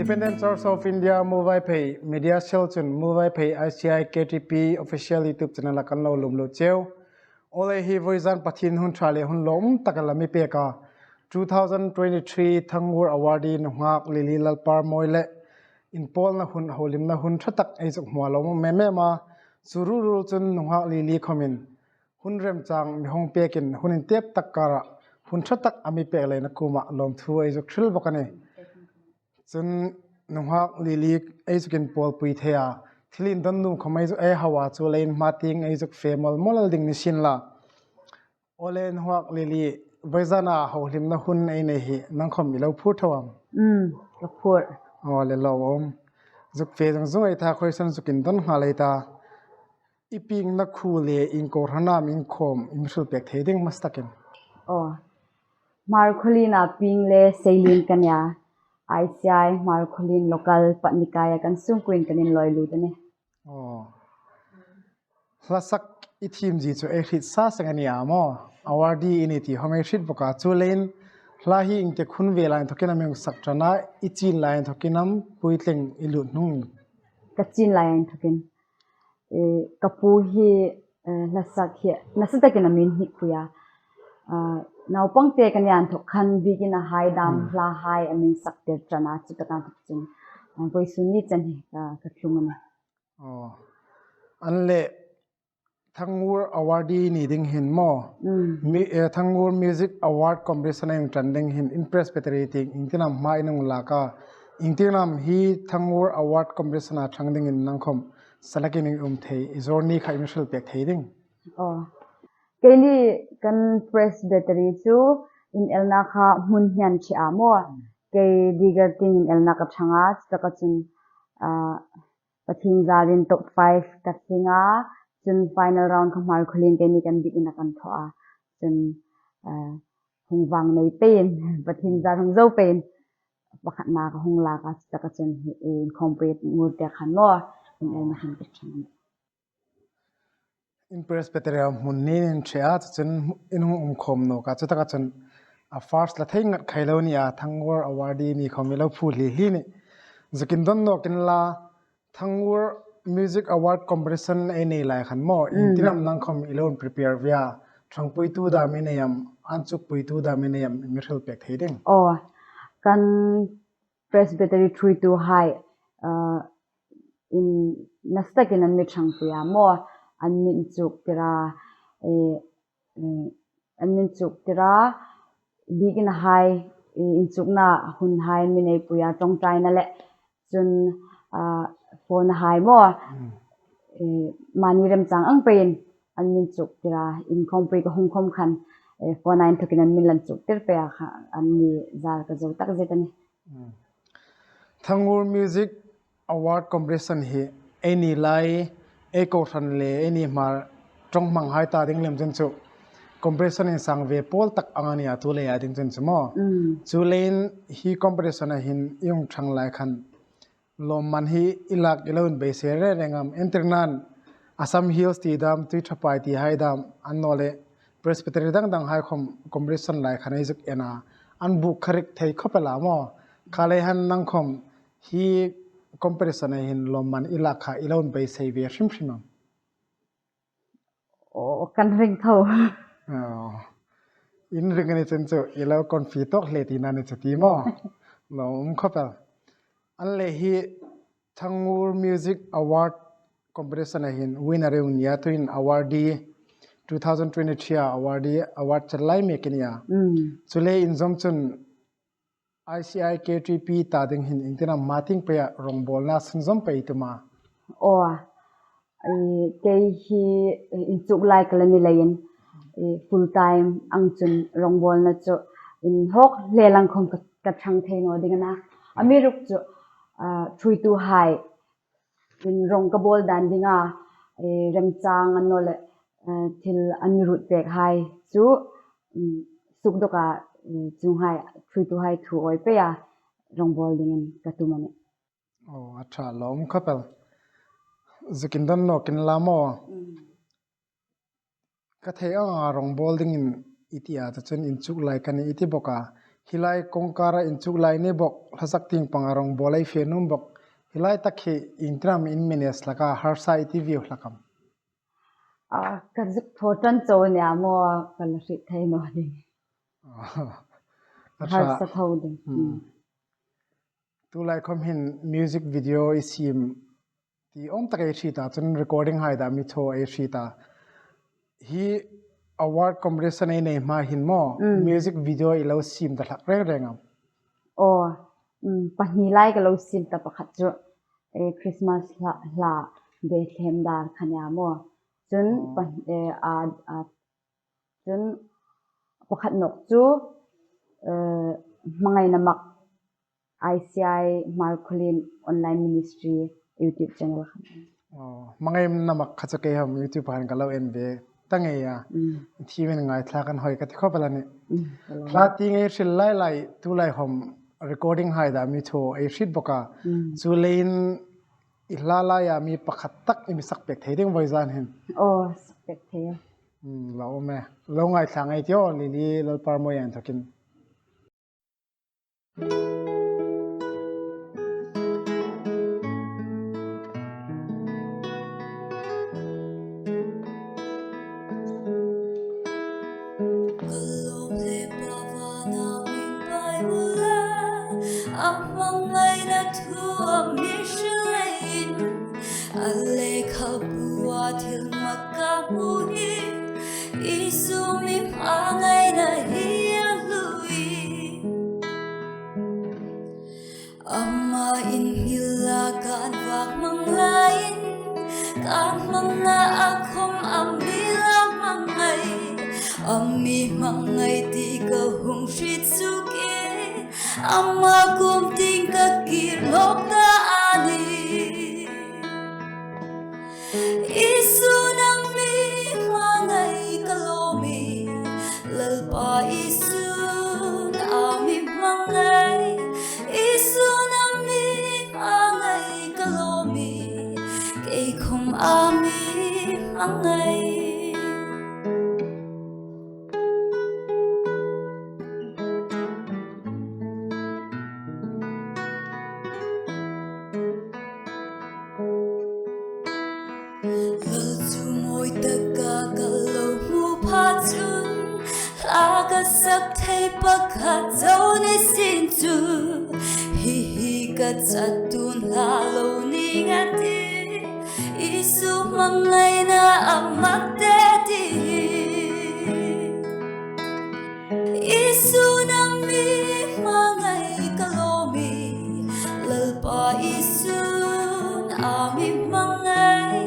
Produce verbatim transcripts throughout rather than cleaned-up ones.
Independent Church of India Muolvaiphei Media Cell chun Muolvaiphei I C I K T P official YouTube channel-a kan lo lum lut cheu. Awle, hi vawizan Pathien hun ṭha le hun lawmum taka la mi pek a, two thousand twenty-three Thangur Awardee nunghak Lily Lalparmawi le inpawlna hun, holimna hun ṭha tak ei zuk hmu a, lawmum em em a. Chu ruol ruol chun nunghak Lily khawmin hun remchang mi hung pekin hun intep tak kara hun ṭha tak a mi pek leiin a kuoma lawmthu ei zuk hril bawk a nih. Chun nunghak Lily ei zuk inpawlpui thei a, thil indon nuom khawm ei zuk ei hau a, chuleiin hma tieng ei zuk fe mawl mawl ding ni sien la. Awle nunghak Lily, vawizana holimna hun ei nei hi nang khawm i lo phur tho am? Mm, ka phur. Awle, lawmum. Zuk fe zung zung ei ta, question zuk indon nghal ei ta. I piengna khuo le i kohran am inkhawm i mi hril pek thei ding hmasa takin? Aw. Hmarkhawlien-a pieng le seilien ka nih a. I C I Hmarkhawlien local Patnikaia kan sungkuoin kan inlawi lut a nih. Aw. Hlasak i thiem zie chu ei hriet sa seng a ni a maw? Awardee i ni ti khawm ei hriet bawk a, chuleiin hla hi iengtik hun vela inthokin am i hung sak ṭan a, i chin lai inthokin am puitling i lut hnung? Ka chin lai inthokin. E, ka pu hi, e, hlasak hi nasa takin a mi hnikpui a. A, naupang te ka ni inthok khan biekin a hai dam, hmm, hla hai a mi saktir ṭan a, chu taka inthok chun, a, vawisun ni chen hi ka, ka tlung a nih. Aw. An le Thangur Awardee ni ding hin maw? Mm. Mi, eh, Thangur Music Award Competition a hung ṭan ding hin in Presbytery tieng iengtin am hma in hung lak a, iengtin am hi Thangur Award Competition-a ṭhang dingin nang khawm salakin i um thei, i journey kha i mi hril pek thei ding? Aw. Keini kan Presbytery chu inelna kha hmun hnian ṭhe a maw? Mm. Kei Digar tieng inelna ka ṭhang a, chu taka chun, ah, Pathien zarin top five ka tling a, chun final round kha Hmarkhawlien keini kan biekin a kan thaw a, chun, eh, hung vang nei peiin, Pathien zar hung zo peiin, pakhatna ka hung lak a, chu taka chun hi, eh, inkhawmpui ngur te khan maw, inelna khan ka ṭhang. In Presbytery-a hmun hnian ṭhe a, chu chun in hung um khawm nawk a, chu taka chun a first la thei ngat khai lo ni a, Thangur Awardee ni khawm i lo phur hli hli nih. Zuk indon nawk inla, Thangur Music Award Competition ei nei lai khan maw, mm, iengtin am nang khawm i lo prepare ve a, ṭhangpuitu dam i nei am, inchukpuitu dam i nei am, i mi hril pek thei ding? Aw, kan Presbytery ṭhuoituhai, ah, in nasa takin an mi ṭhangpui a maw, an mi inchuktir a, eh, eh, an mi inchuktir a, biekin a hai, eh, inchukna hun hai an mi neipui a, ṭawngṭaina le, chun, ah, phone hai maw, mm, eh, mani remchang ang peiin an mi inchuktir a, inkhawmpui ka hung khawm khan, eh, phone-a inthokin an mi la inchuktir pei a kha, an mi zar ka zo tak zet a nih. Mm. Thangur Music Award Competition hi eini lai, ei kohran le eini Hmar ṭawng hmanghai ta ding lem chun chu competition insang ve pawl tak ang a nih a, tu leia ding chun chu maw? Mm. Chuleiin hi competition-a hin i hung ṭhang lai khan lawmman hi i lak i lo inbeisei reng reng am? Entirnan Assam Hills ti dam, Tuithaphai ti hai dam, annawleh Presbytery dang dang hai khawm competition lai khan ei zuk en a, an buk kha rik thei khawp el a maw? Kha lei han nang khawm hi competition-a hin lawmman i lak kha i lo beisei ve hrim hrim am? Aw, kan ring tho. Aw. In ring a ni chun chu i lo confi tawk hle tina ni chu ti maw? Lawmum khawp el. An le hi Thangur Music Award Competition-a hin winner i ni a, tuhin awardee, two thousand twenty-three-a awardee, award chel lai mek i ni a. Mm. Chu le inzawm chun I C I K T P ta ding hin iengtin am hma tieng peia rawngbawlna sunzawm pei i tum a? Aw, i, kei hi, i, inchuk lai ka la ni leiin, i, full time ang chun rawngbawlna chu inhawk hle lang khawm ka, ka ṭhang thei naw ding a na. Amiruokchu, ah, ṭhuoituhai in rawng ka bawl dan dinga, eh, remchang annawleh, eh, thil an mi ruot pek hai chu, um, sukdawka, eh, chuonghai ṭhuoituhai thu awi peia rawngbawl dingin ka tum a nih. Aw, a ṭha, lawmum khawp el. Zuk indon nawk inla maw? Mm. Ka thei anga rawngbawl dingin i ti a, chu chun inchuk lai ka nih i ti bawk a. Hi lai kawngkara inchuk lai ni bawk, hlasak tieng panga rawngbawl ei fe nuom bawk. Hi lai tak hi iengtin am in manage hlak a, harsa i ti vieu hlak am? A, ka zuk thaw ṭan chau a nih a maw, ka la hriet thei naw ding. A ṭha. Harsa tho ding. Hmm. Hmm. Tulai khom hin music video i siem ti awm tak ei hriet a, chun recording hai dam i thaw ei hriet a. Hi award competition ei nei hma hin maw, Mm. music video i lo siem ta hlak reng reng am? Aw, mm, pahni lai ka lo siem ta, pakhat chu, eh, Christmas hla, hla Bethlehem dar kha nia maw. Chun Aw. pah-, eh, a, a, chun pakhat nawk chu, eh, hmangaina mak I C I Hmarkhawlien Online Ministry YouTube channel kha. Aw, hmangaina mak kha chu kei khom YouTube-a hin ka lo en ve ta ngei a. Mm. Thiemin ngaithlak an hoi ka ti khop el a nih. Mm, ka lo. Hla tieng ei hril lai lai, tulai khom recording hai dam i thaw ei hriet bawk a. Mm. Chuleiin i hla laia mi pakhat tak i mi sak pek thei ding vawizan hin. Aw, sak pek thei. Hmm, lo awm e. Lo ngaithla ngei ei tih aw, Lily Lalparmawi a inthokin. Ka lawm le Pa vana mi Bible-a, a hmangaina thu a mi hril leiin, a lekhabua thil mak ka hmu hi, Isu mi hmangaina hi a hlu hi. Ama inhmila kan vak hmang laiin, kan hmangna a khom a mi la hmangai, a mi hmangai ti ka hung hriet suk e, ama kuom tieng ka kir nawk ta a nih. Isun a mi hmangai ka lawm e, Lalpa Isun a mi hmangai. Isun a mi hmangai ka lawm e, kei khom a mi hmangai. Lal chu mawi taka ka lo hmu pha chun, hla ka sak thei pakhat zo ni sin chu, hi hi ka chatun hla lo ning a tih. Isu hmangaina a mak te ti. Isun a mi hmangai ka lawm e, Lalpa Isun a mi hmangai.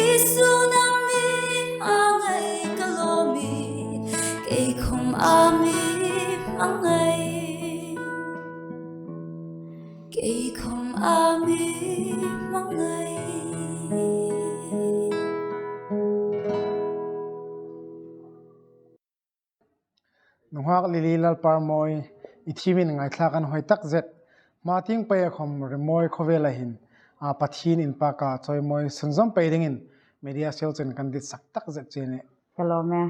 Isun a mi hmangai ka lawm e, kei khom a mi hmangai. Kei khom a mi hmangai. Nunghak Lily Lalparmawi, i thiemin ngaithlak an hoi tak zet. Hma tieng pei a khom rimawi khawvela hin, a, Pathien inpaka chawimawi sunzawm pei dingin media cell chun kan ditsak tak zet che a nih. Ka lawm e.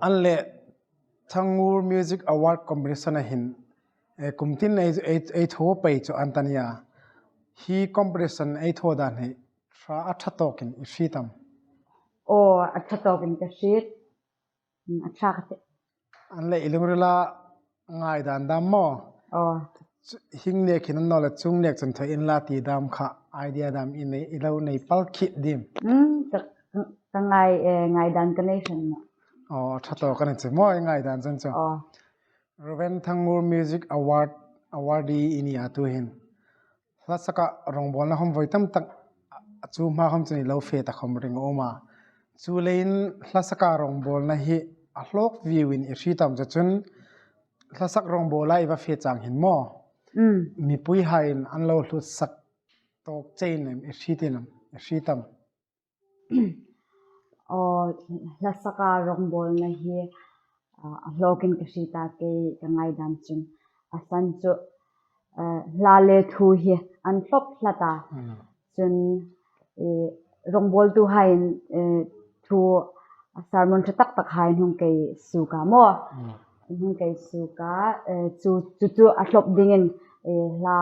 An leh Thangur Music Award Competition-a hin, eh, kum tin ei, ei, ei thaw pei chu an ta nia. Hi competition ei thaw dan hi ṭha, a ṭha tawkin i hriet am? Aw, a ṭha tawkin ka hriet. Mm, a ṭha ka ti. An leh i lungrila ngaidan dam maw? Aw. Chu, hieng nek hin an naw le chuong nek chun thaw inla ti dam kha, idea dam i nei, i lo nei pal khit dim? Mm, ka, ka, ka ngai, eh, ngaidan ka nei hran nawh. Aw, ṭha tawk a ni chu maw i ngaidan chun chu? Aw. Reuben Thangur Music Award, awardee i ni a tu hin. Hlasaka rawngbawlna khom voi tam tak, a chu hma khom chun i lo fe ta khom ring a um a. Chuleiin hlasaka rawngbawlna hi a hlawk vieuin i hriet am, chu chun hlasak rawngbawla i va fe chang hin maw? Mm. Mipuihaiin an lo hlutsak tawk chein i hriet am, i hriet am? Aw, hlasaka rawngbawlna hi, a, a hlawkin ka hriet a, kei ka ngaidan chun. A san chu, a, hla le thu hi an hlawk tlat a. Mm. Chun, e, rawngbawltuhaiin, e, thu, a, sermon ṭha tak tak hai hung kei suok a maw. Mm. Hung kei suka, eh, chu, chu, chu a hlawp dingin, eh, hla,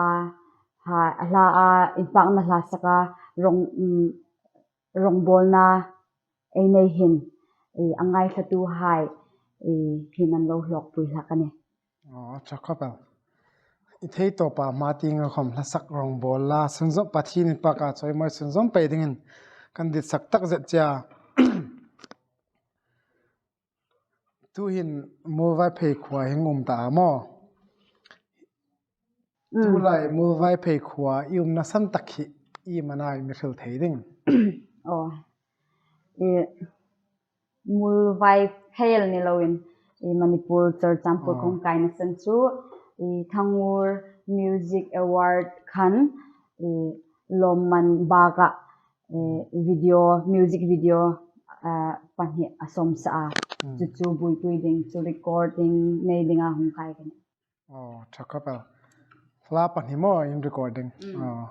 ha, hla a inpakna hla saka rawng, mm, rawngbawlna ei nei hin, eh, a ngaithlatuhai, eh, hin an lo hlawkpui hlak a nih. Aw, ṭha khawp el. I thei tawpa hma tienga khawm hlasak rawngbawl la, sunzawm Pathien inpaka chawimawi sunzawm pei dingin kan ditsak takzet che a. Tuhin Muolvaiphei khuoa hin um ta a maw? Mm. Tulai Muolvaiphei khuoa i umna san tak hi iem a na i mi hril thei ding? Aw. I Muolvaiphei ni loin, i Manipur Churachandpur Aw. Kawngkaina san chu, i Thangur Music Award khan, i lawmman baka, eh, video, music video, ah, pahni a sawm sa a. Mm. Chu chu buoipui ding, chu recording nei dinga hung kai ka nih. Aw, ṭha khawp el. Hla pahni maw in recording? Mm. Aw.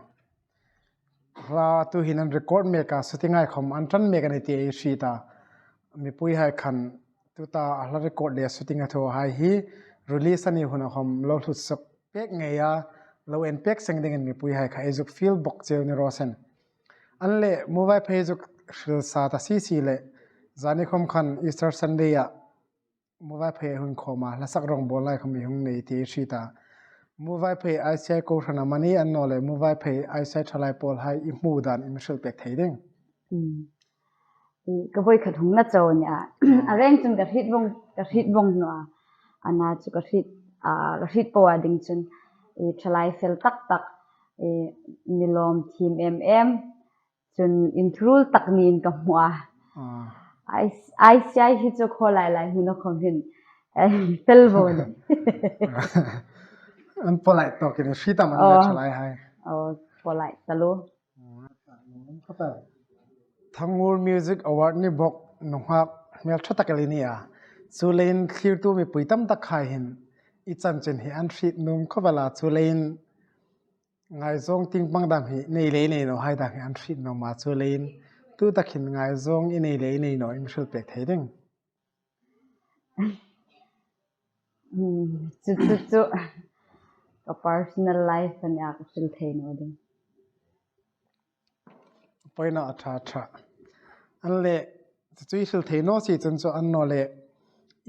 Hla tuhin an record mek a, shooting-hai khawm an ṭan mek a ni ti ei hriet a. Mipuihai khan tuta a hla record le shooting a thaw hai hi release a ni huna khawm lo hlut suk pek ngei a, lo en pek seng dingin mipuihai kha ei zuk fiel bawk cheu ni raw se. An leh Muolvaiphei zuk hril sa ta si si le, zani khawm khan Easter Sunday-a Muolvaiphei hung khawma hlasak rawngbawl lai khawm i hung nei ti ei hriet a. Muolvaiphei I C I kohran amani annawleh Muolvaiphei I C I ṭhalai pawlhai i hmu dan i mi hril pek thei ding? Mm. I, ka voi khat hung na chau nia. Ah. A reng chun ka hriet vawng, ka hriet vawng naw a. Ana chu ka hriet, ah, ka hriet po a ding chun, i ṭhalai fel tak tak, i mi lawm thiem em em, chun inthuruol tak niin ka hmu a. Ah. I, I C I hi chu khaw lai lai hmuna khawm hin, eh, fel vawng a nih. An polite tawkin hriet am an Aw. Ṭhalaihai? Aw, polite taluo. Thangur Music Award ni bawk, nunghak hmel ṭha tak el i ni a. Chuleiin thlirtu mipui tam takhai hin i chanchin hi an hriet nuom khawp el a, chuleiin ngaizawng tieng pang dam hi nei le nei nawhai dam hi an hriet nuom a, chuleiin tu tak hin ngaizawng i nei le nei naw i mi hril pek thei ding? Hmm, chu, chu, chu. Ka personal life a nia ka hril thei naw ding. Poina a ṭha ṭha. An leh, chu chu i hril thei naw si chun chu annawleh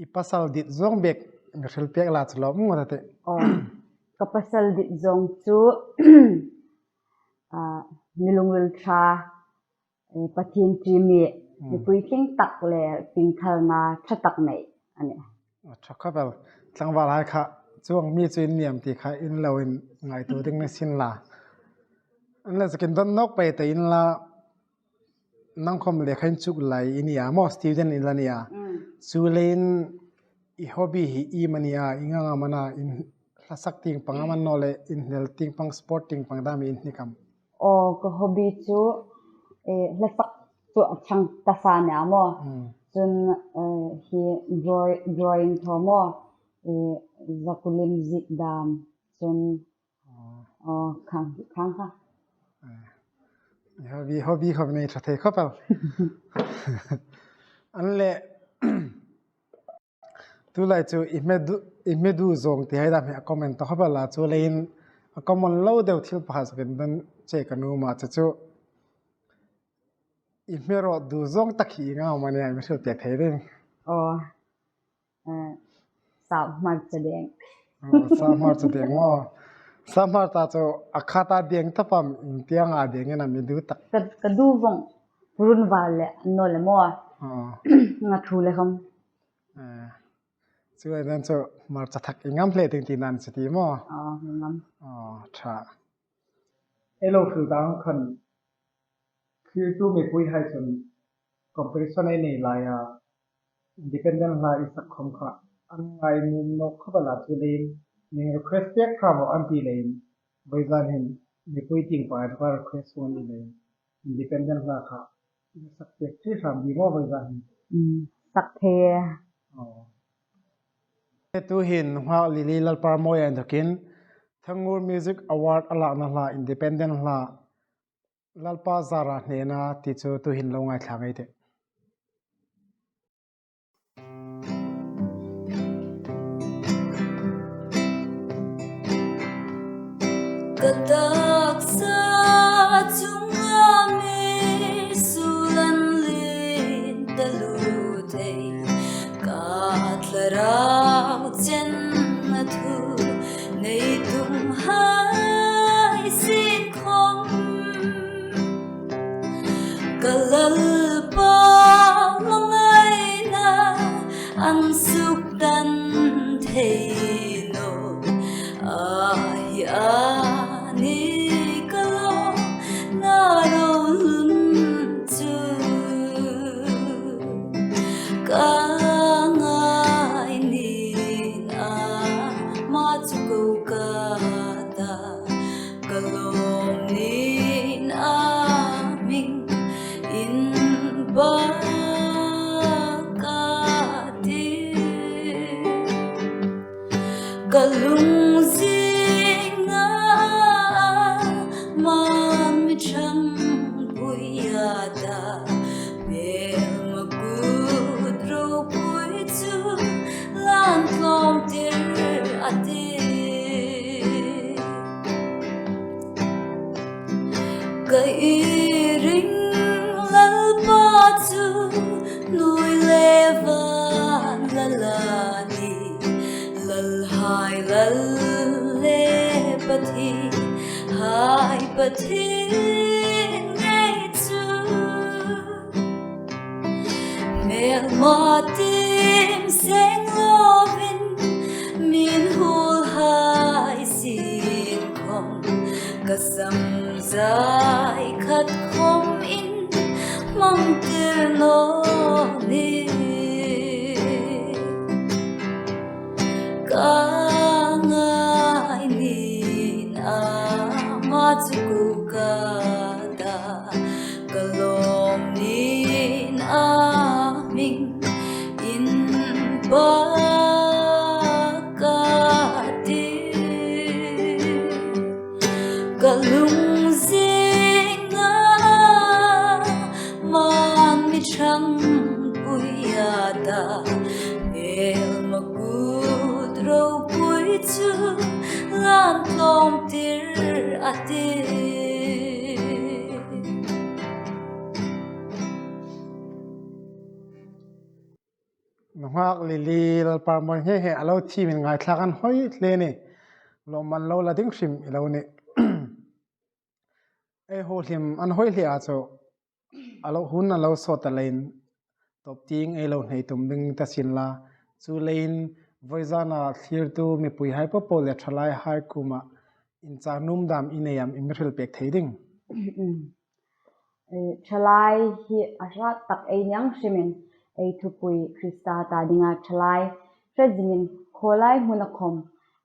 i pasal dit zawng bek mi hril pek la chu lawm ngot a tih. Aw, ka pasal dit zawng chu, ah, mi lungril ṭha, eh, Pathien ṭi mi, Hmm. mipui tling tak le pingthalna ṭha tak nei a nih. A ṭha khawp el. Tlangvalhai kha chuong mi chu in ni am ti kha in lo inngaituo ding ni sin la. An leh zuk indon nawk pei ta in la, nang khawm lekha inchuk lai i ni a maw, student i la ni a. Mm. Chuleiin i hobby hi iem a ni a, ieng ang am a na, in hlasak tieng pang am annawleh inhnel tieng pang, sport tieng pang dam in hnik am? Aw, ka hobby chu, eh, hlasak chu a chang ta sa nia maw. Mm. Chun, eh, hi draw-, drawing thaw maw, eh, zakulim ziek dam, chun, Aw. aw, khang, khang kha. Eh, i hobby, hobby khawm nei ṭha thei khawp el. An leh, tulai chu i hme duh, i hme duh zawng ti hai dam hi a common ta khawp el a, chuleiin a common lo deu thil pakhat zuk indon che ka nuom a, chu chu i hme rawt duh zawng tak hi ieng ang am a nia i mi hril pek thei ding? Aw, eh, sap hmarcha deng. Aw, sap hmarcha deng maw? Sap hmarcha chu a khata deng ta pam, ieng tienga deng in am i duh tak? Ka, ka duh vawng, purun var le, annawleh maw. Aw. Nga thu le khawm. Eh, chu a dan chu hmarcha thak i ngam hle ding ti nan chu ti maw? Aw, ngam. Aw, ṭha. Ei lo hril dang khan, thlirtu mipuihai chun competition ei nei laia, independent hla i sak khawm kha an ngai nuom nawk khawp el a, chuleiin min request pek ṭha maw an ti leiin, vawizan hin mipui tieng pang a request hung ni leiin, independent hla kha i sak pek thei hram di maw vawizan hin? Mm, sak thei. Aw. Tuhin nunghak Lily Lalparmawi a inthokin Thangur Music Award a lakna hla, independent hla, Lalpa zara hnena ti chu tuhin lo ngaithla ngei ei tih. Ka taksa chunga mi sulan lien ta lu thei, ka thlarau chenna thu nei tum hai sin khom, ka Lalpa ngaina an suk tan thei naw. A hi a ni ka lo na ro lum chu, ka ngai ni a ma chu ko ka ta, ka lawm ni a hming inpâk ka ti. Ka lungzing a man mi ṭhangpui a ta, hmêlma kut ropui chu lan tlawmtir a ti. Ka i ring Lalpa chu hnuoi le van Lal a ni, lalhai Lal le Pathien hai Pathien ngei chu. Hmêlma tim seng lovin, min huol hai sin khom, ka sam zai khat khom inhmangtir naw ni. Ka ngai ni a ma chu ko ka ta, ka lawm ni a hming inpâk ka ti. Ka lungzing a man mi ṭhangpui a ta, hmêlma kut ropui chu lan tlawmtir a ti. Nunghak Lily Lalparmawi, he he, a lo thiem in ngaithlak an hoi hle ni. Lawmman lo la ding hrim i lo nih. Ei ho hlim an hoi hle a chu, a lo hun a lo sawt a leiin tawp tieng ei lo hnai tum ding ta sien la. Chuleiin vawizana thlirtu mipuihai popo le ṭhalaihai kuoma inchang nuom dam i nei am, i mi hril pek thei ding? Eh, ṭhalai hi a hrat tak ei ni ang hrimin, ei thupui Krista ta dinga ṭhalai hre zingin, khawlai hmuna khom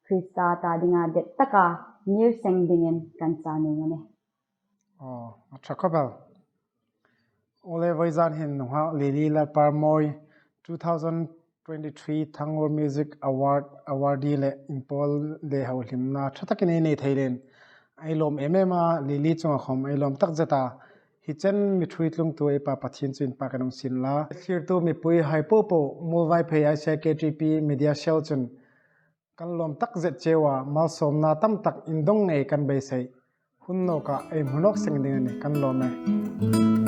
Krista ta dinga det taka ngir seng dingin kan chang nuom a nih. Aw, a ṭha khawp el. Awle, vawizan hin nunghak Lily Lalparmawi, two thousand twenty-three Thangur Music Award awardee le inpawl le hohlimna ṭha takin ei nei thei leiin ei lawm em em a, Lily chunga khom ei lawm tak zet a. Hi chen mi ṭhuoi tlungtu ei Pa Pathien chu inpâkin um sien la. Thlirtu mipuihai popo, Muolvaiphei I C I K T P Media Cell chun kan lawm tak zet cheu a, malsawmna tam tak indong ngei kan beisei. Hun nawka ei hmu nawk seng ding a nih, kan lawm e.